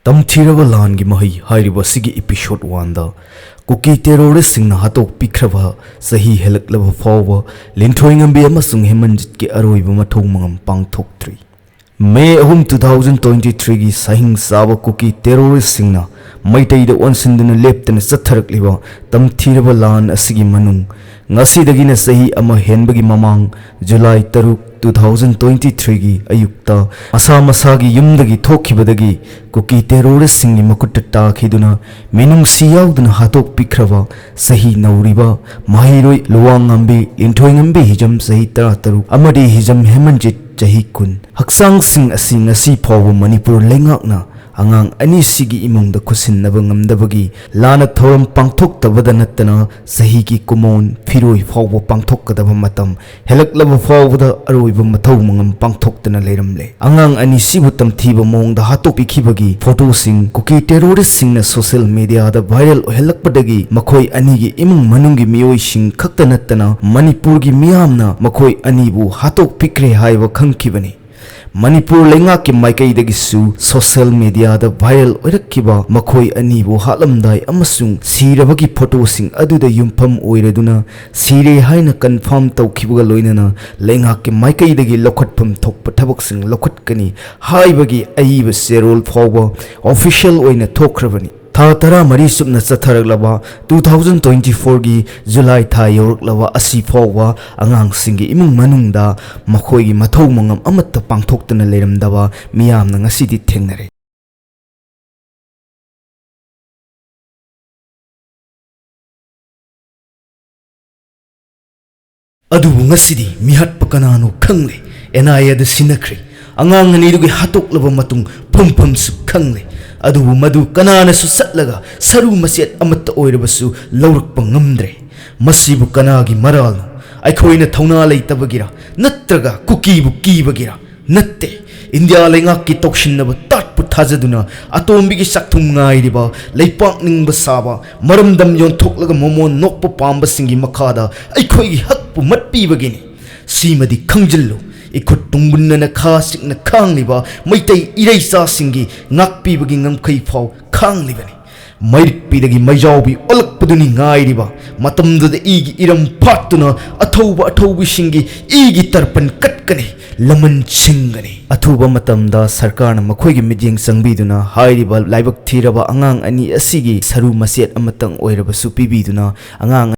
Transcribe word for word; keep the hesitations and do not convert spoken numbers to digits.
ꯇꯝꯊꯤꯔꯕ ꯂꯥꯟꯒꯤ ꯃꯍꯩ ꯍꯥꯏꯔꯤꯕ ꯑꯁꯤꯒꯤ episode one ꯗ ꯀꯨꯀꯤ terrorist ꯁꯤꯡꯅ ꯍꯥꯠꯇꯣꯛꯄꯤꯈ꯭ꯔꯕ ꯆꯍꯤ ꯍꯦꯜꯂꯛꯂꯕ ꯐꯥꯎꯕ ꯂꯤꯟꯊꯣꯏꯉꯝꯕꯤ ꯑꯃꯁꯨꯡ ꯍꯦꯃꯟꯖꯤꯠꯀꯤ ꯑꯔꯣꯏꯕ ꯃꯊꯧ ꯃꯉꯝ ꯄꯥꯡꯊꯣꯛꯇ꯭ꯔꯤ꯫ May ꯑꯍꯨꯝ, two thousand twenty three ꯒꯤ ꯁꯍꯤꯡ ꯆꯥꯕ ꯀꯨꯀꯤ terrorist ꯁꯤꯡꯅ ꯃꯩꯇꯩꯗ ꯑꯣꯟꯁꯤꯟꯗꯨꯅ ꯂꯦꯞꯇꯅ ꯆꯠꯊꯔꯛꯂꯤꯕ ꯇꯝꯊꯤꯔꯕ ꯂꯥꯟ ꯑꯁꯤꯒꯤ ꯃꯅꯨꯡ, ꯉꯁꯤꯗꯒꯤꯅ ꯆꯍꯤ ꯑꯃ ꯍꯦꯟꯕꯒꯤ ꯃꯃꯥꯡ, July ꯇꯔꯨꯛ, two thousand twenty three ꯒꯤ ꯑꯌꯨꯛꯇ ꯃꯁꯥ ꯃꯁꯥꯒꯤ ꯌꯨꯝꯗꯒꯤ ꯊꯣꯛꯈꯤꯕꯗꯒꯤ ꯀꯨꯀꯤ terrorist ꯁꯤꯡꯒꯤ ꯃꯈꯨꯠꯇ ꯇꯥꯈꯤꯗꯨꯅ ꯃꯤꯅꯨꯡꯁꯤ ꯌꯥꯎꯗꯅ ꯍꯥꯠꯇꯣꯛꯄꯤꯈ꯭ꯔꯕ ꯆꯍꯤ ꯅꯧꯔꯤꯕ ꯃꯍꯩꯔꯣꯏ ꯂꯨꯋꯥꯡꯉꯥꯝꯕꯤ ꯂꯤꯟꯊꯣꯏꯉꯝꯕꯤ ꯍꯤꯖꯝ ꯆꯍꯤ ꯇꯔꯥꯇꯔꯨꯛ ꯑꯃꯗꯤ ꯍꯤꯖꯝ ꯍꯦꯃꯟꯖꯤꯠ ꯆꯍꯤ ꯀꯨꯟ꯫ ꯍꯛꯆꯥꯡꯁꯤꯡ ꯑꯁꯤ ꯉꯁꯤ ꯐꯥꯎꯕ ꯃꯅꯤꯄꯨꯔ ꯂꯩꯉꯥꯛꯅ ꯑꯉꯥꯡ ꯑꯅꯤꯁꯤꯒꯤ ꯏꯃꯨꯡꯗ ꯈꯨꯠꯁꯤꯟꯅꯕ ꯉꯝꯗꯕꯒꯤ ꯂꯥꯟꯅ ꯊꯧꯔꯝ ꯄꯥꯡꯊꯣꯛꯇꯕꯗ ꯅꯠꯇꯅ ꯆꯍꯤꯒꯤ ꯀꯨꯃꯣꯟ ꯐꯤꯔꯣꯏ ꯐꯥꯎꯕ ꯄꯥꯡꯊꯣꯛꯀꯗꯕ ꯃꯇꯝ ꯍꯦꯜꯂꯛꯂꯕ ꯐꯥꯎꯕꯗ ꯑꯔꯣꯏꯕ ꯃꯊꯧ ꯃꯉꯝ ꯄꯥꯡꯊꯣꯛꯇꯅ ꯂꯩꯔꯝꯂꯦ꯫ ꯑꯉꯥꯡ ꯑꯅꯤꯁꯤꯕꯨ ꯇꯝꯊꯤꯕ ꯃꯑꯣꯡꯗ ꯍꯥꯠꯇꯣꯛꯄꯤꯈꯤꯕꯒꯤ photo ꯁꯤꯡ ꯀꯨꯀꯤ terrorist ꯁꯤꯡꯅ social media ꯗ viral ꯑꯣꯏꯍꯜꯂꯛꯄꯗꯒꯤ ꯃꯈꯣꯏ ꯑꯅꯤꯒꯤ ꯏꯃꯨꯡ ꯃꯅꯨꯡꯒꯤ ꯃꯤꯑꯣꯏꯁꯤꯡ ꯈꯛꯇ ꯅꯠꯇꯅ ꯃꯅꯤꯄꯨꯔꯒꯤ ꯃꯤꯌꯥꯝꯅ ꯃꯈꯣꯏ ꯑꯅꯤꯕꯨ ꯍꯥꯠꯇꯣꯛꯄꯤꯈ꯭ꯔꯦ ꯍꯥꯏꯕ ꯈꯪꯈꯤꯕꯅꯤ꯫ ꯃꯅꯤꯄꯨꯔ ꯂꯩꯉꯥꯛꯀꯤ ꯃꯥꯏꯀꯩꯗꯒꯤꯁꯨ social media ꯗ viral ꯑꯣꯏꯔꯛꯈꯤꯕ ꯃꯈꯣꯏ ꯑꯅꯤꯕꯨ ꯍꯥꯠꯂꯝꯗꯥꯏ ꯑꯃꯁꯨꯡ ꯁꯤꯔꯕꯒꯤ photo ꯁꯤꯡ ꯑꯗꯨꯗ ꯌꯨꯝꯐꯝ ꯑꯣꯏꯔꯗꯨꯅ ꯁꯤꯔꯦ ꯍꯥꯏꯅ confirm ꯇꯧꯈꯤꯕꯒ ꯂꯣꯏꯅꯅ ꯂꯩꯉꯥꯛꯀꯤ ꯃꯥꯏꯀꯩꯗꯒꯤ ꯂꯧꯈꯠꯐꯝ ꯊꯣꯛꯄ ꯊꯕꯛꯁꯤꯡ ꯂꯧꯈꯠꯀꯅꯤ ꯍꯥꯏꯕꯒꯤ ꯑꯏꯕ ꯆꯦꯔꯣꯜ ꯐꯥꯎꯕ official ꯑꯣꯏꯅ ꯊꯣꯛꯈ꯭ꯔꯕꯅꯤ꯫ ꯊꯥ ꯇꯔꯥꯃꯔꯤ ꯆꯨꯞꯅ ꯆꯠꯊꯔꯛꯂꯕ two thousand twenty four ꯒꯤ July ꯊꯥ ꯌꯧꯔꯛꯂꯕ ꯑꯁꯤ ꯐꯥꯎꯕ ꯑꯉꯥꯡꯁꯤꯡꯒꯤ ꯏꯃꯨꯡ ꯃꯅꯨꯡꯗ ꯃꯈꯣꯏꯒꯤ ꯃꯊꯧ ꯃꯉꯝ ꯑꯃꯠꯇ ꯄꯥꯡꯊꯣꯛꯇꯅ ꯂꯩꯔꯝꯗꯕ ꯃꯤꯌꯥꯝꯅ ꯉꯁꯤꯗꯤ ꯊꯦꯡꯅꯔꯦ꯫ ꯑꯗꯨꯕꯨ ꯉꯁꯤꯗꯤ ꯃꯤꯍꯥꯠꯄ ꯀꯅꯥꯅꯣ ꯈꯪꯂꯦ꯫ ꯑꯦꯟ ꯑꯥꯏ ꯑꯦꯗ ꯁꯤꯟꯅꯈ꯭ꯔꯦ꯫ ꯑꯉꯥꯡ ꯑꯅꯤꯗꯨꯒꯤ ꯍꯥꯠꯇꯣꯛꯂꯕ ꯃꯇꯨꯡ ꯄꯨꯝꯐꯝꯁꯨ ꯈꯪꯂꯦ꯫ ꯑꯗꯨꯕꯨ ꯃꯗꯨ ꯀꯅꯥꯅꯁꯨ ꯆꯠꯂꯒ ꯁꯔꯨ ꯃꯆꯦꯠ ꯑꯃꯠꯇ ꯑꯣꯏꯔꯕꯁꯨ ꯂꯧꯔꯛꯄ ꯉꯝꯗ꯭ꯔꯦ꯫ ꯃꯁꯤꯕꯨ ꯀꯅꯥꯒꯤ ꯃꯔꯥꯜꯅꯣ? ꯑꯩꯈꯣꯏꯅ ꯊꯧꯅꯥ ꯂꯩꯇꯕꯒꯤꯔ? ꯅꯠꯇ꯭ꯔꯒ ꯀꯨꯀꯤꯕꯨ ꯀꯤꯕꯒꯤꯔ? ꯅꯠꯇꯦ꯫ ꯏꯟꯗꯤꯌꯥ ꯂꯩꯉꯥꯛꯀꯤ ꯇꯧꯁꯤꯟꯅꯕ ꯇꯥꯠꯄꯨ ꯊꯥꯖꯗꯨꯅ ꯑꯇꯣꯝꯕꯤꯒꯤ ꯆꯥꯛꯊꯨꯝ ꯉꯥꯏꯔꯤꯕ, ꯂꯩꯄꯥꯛ ꯅꯤꯡꯕ ꯁꯥꯕ, ꯃꯔꯝꯗꯝ ꯌꯣꯟꯊꯣꯛꯂꯒ ꯃꯃꯣꯟ ꯅꯣꯛꯄ ꯄꯥꯝꯕꯁꯤꯡꯒꯤ ꯃꯈꯥꯗ ꯑꯩꯈꯣꯏꯒꯤ ꯍꯛꯄꯨ ꯃꯠꯄꯤꯕꯒꯤꯅꯤ꯫ ꯁꯤꯃꯗꯤ ꯈꯪꯖꯤꯜꯂꯨ, ꯏꯈꯨꯠ ꯇꯨꯡꯒꯨꯟꯅꯅ ꯈꯥ ꯆꯤꯛꯅ ꯈꯥꯡꯂꯤꯕ ꯃꯩꯇꯩ ꯏꯔꯩꯆꯥꯁꯤꯡꯒꯤ ꯉꯥꯛꯄꯤꯕꯒꯤ ꯉꯝꯈꯩ ꯐꯥꯎ ꯈꯥꯡꯂꯤꯕꯅꯤ꯫ ꯃꯩꯔꯤꯛꯄꯤꯗꯒꯤ ꯃꯩꯖꯥꯎꯕꯤ ꯑꯣꯜꯂꯛꯄꯗꯨꯅꯤ ꯉꯥꯏꯔꯤꯕ꯫ ꯃꯇꯝꯗꯨꯗ ꯏꯒꯤ ꯏꯔꯝ ꯐꯥꯠꯇꯨꯅ ꯑꯊꯧꯕ ꯑꯊꯧꯕꯤꯁꯤꯡꯒꯤ ꯏꯒꯤ ꯇꯔꯄꯟ ꯀꯠꯀꯅꯤ, ꯂꯃꯟ ꯁꯤꯡꯒꯅꯤ꯫ ꯑꯊꯨꯕ ꯃꯇꯝꯗ ꯁꯔꯀꯥꯔꯅ ꯃꯈꯣꯏꯒꯤ ꯃꯤꯠꯌꯦꯡ ꯆꯪꯕꯤꯗꯨꯅ ꯍꯥꯏꯔꯤꯕ ꯂꯥꯏꯕꯛ ꯊꯤꯔꯕ ꯑꯉꯥꯡ ꯑꯅꯤ ꯑꯁꯤꯒꯤ ꯁꯔꯨ ꯃꯆꯦꯠ ꯑꯃꯇꯪ ꯑꯣꯏꯔꯕꯁꯨ ꯄꯤꯕꯤꯗꯨꯅ ꯑꯉꯥꯡ